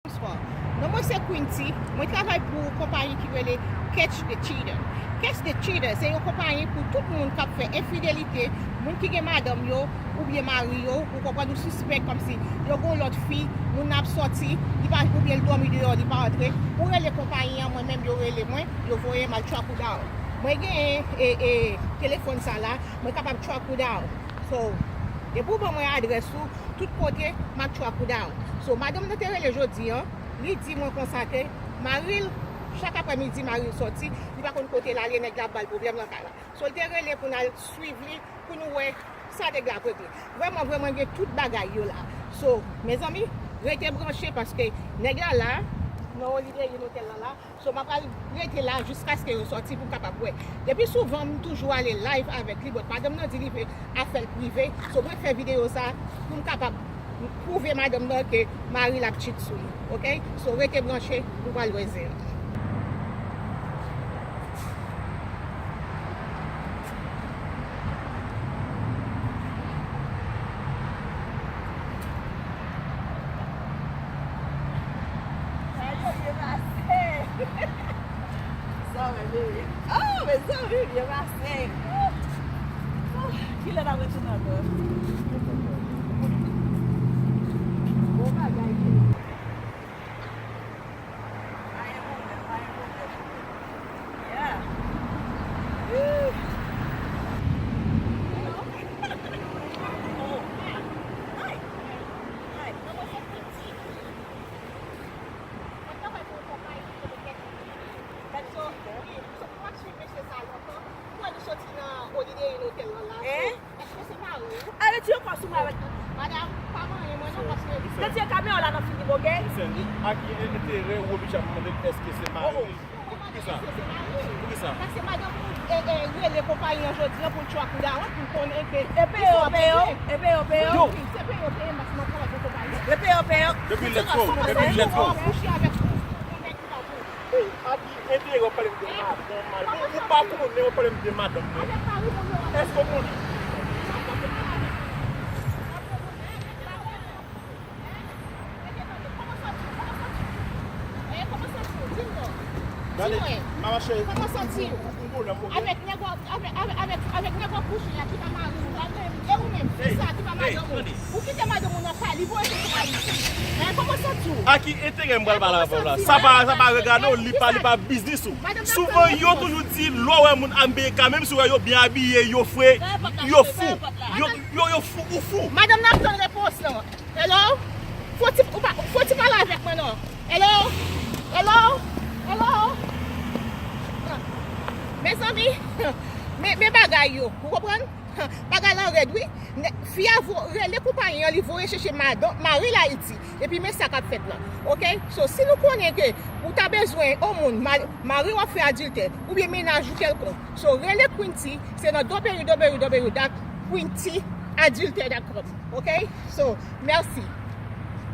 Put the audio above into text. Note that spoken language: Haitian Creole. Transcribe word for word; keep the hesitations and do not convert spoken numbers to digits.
Bonsoir. Non mwen se Quinty. Mwen travay pou yon konpayi ki rele Catch the Cheater. Catch the Cheater se yon konpayi pou tout moun k ap fè enfidelite, moun ki gen madanm yo oubyen mari yo, ou konprann, ou sispèk kòmsi yo gen yon lòt fi, moun nan ap sòti, li pa, oubyen l dòmi deyò, li pa antre. Ou rele konpayi an, mwen menm yo rele mwen, yo voye m al track ou down. Mwen genyen e, e, telefòn sa la, mwen kapab track ou down. So, depi w ban mwen adrès ou, tout kote, m ap track ou down. So, madanm nan te rele jodi an, li di mwen konsa ke mari l, chak aprèmidi mari l sòti, li pa konn kote l ale, nèg la ap ba l pwoblèm nan kay la. So, l te rele pou n al swiv li, pou nou wè sa nèg la ap regle. Vrèman, vrèman, gen tout bagay yo la. So, mezanmi, rete branche paske nèg la la, nan Holiday Inn Hotel lan la, So, m ap pral rete la jiskaske yo sòti pou m kapab wè. Depi souvan, m toujou ale live avèk li, but madanm nan di li vle afè l prive. So, mwen fè videyo sa pou m kapab pwouve madanm nan ke mari l ap cheat sou li. Oke? So, rete branche, nou pral wè zen an. Sa yo ye pase. Sa w wè, bebe? Oh, mezanmi, byen pase. Oh, kilè n ap retounen ankò? Bon bagay, bebe. Pa gen pwoblèm, pa gen pwoblèm. Yeah. Woo. Oh. Hi. Hi. Mwen se Quinty. Mwen travay pou yon konpayi ki rele Catch the Cheater. Mwen ap swiv mesye sa lontan. Mwen nou soti nan Holiday Inn Hotel lan la. Eh? Èske se mari w? Ale tire kò sou mwen avèk. Madanm, pa manyen mwen non, paske. Retire kamera w la nan figi m, oke? Listen, a ki enterè ou oblije ap mande m èske se mari? Oh, oh. Poukisa? Èske se mari w? Poukisa? Paske madanm ou, e, e, rele konpayi an jodi an pou l track ou down, pou l konnen ke. E peye yo, peye yo. E peye yo, peye yo. Yo. Se peye yo, peye, paske mwen travay pou konpayi. E peye yo, peye yo. Depi lèt fò, depi lèt fò. Ou kouche avèk yon nèg ki pa pou ou. Hey, a ki enterè w ap pale m de madanm, madanm? Ou, ou pa konnen w ap pale m de madanm mwen? Èske w konnen? Gade, mama cheri, ou, ou, ou konnen m, oke? Avèk nèg w ap, avèk, avèk, avèk, avèk nèg w ap kouche a ki pa mari w la menm, e ou menm, fi sa a ki pa madanm ou. Ou kite madanm ou nan kay li, voye se sou kay li. Hein, kòman w santi w? A ki enterè m pral pale avè w la? Sa pa, sa pa regade w, li pa, li pa biznis ou. Souvan, yo toujou di, lè w wè moun Amerika, menm si w wè yo byen abiye, yo fre, yo fou. Yo, yo, yo fou, ou fou. Madanm nan ap tann repons lan. Hello? Fò ti, ou pa, fò ti pale avèk mwen non. Hello? Hello? Hello? Mezanmi, men, men bagay yo, ou konprann? Bagay lan rèd wi. Nè, fi a vo-, rele konpayi an, li voye chèche madan-, mari l Ayiti. Epi men sa k ap fèt lan. Oke? So, si nou konnen ke ou ta bezwen yon moun, ma-, mari w ap fè adiltè, oubyen mennaj ou kèlkonk. So, rele Quinty, se nan w w w dot quinty adultère dot com. Oke? So, mèsi.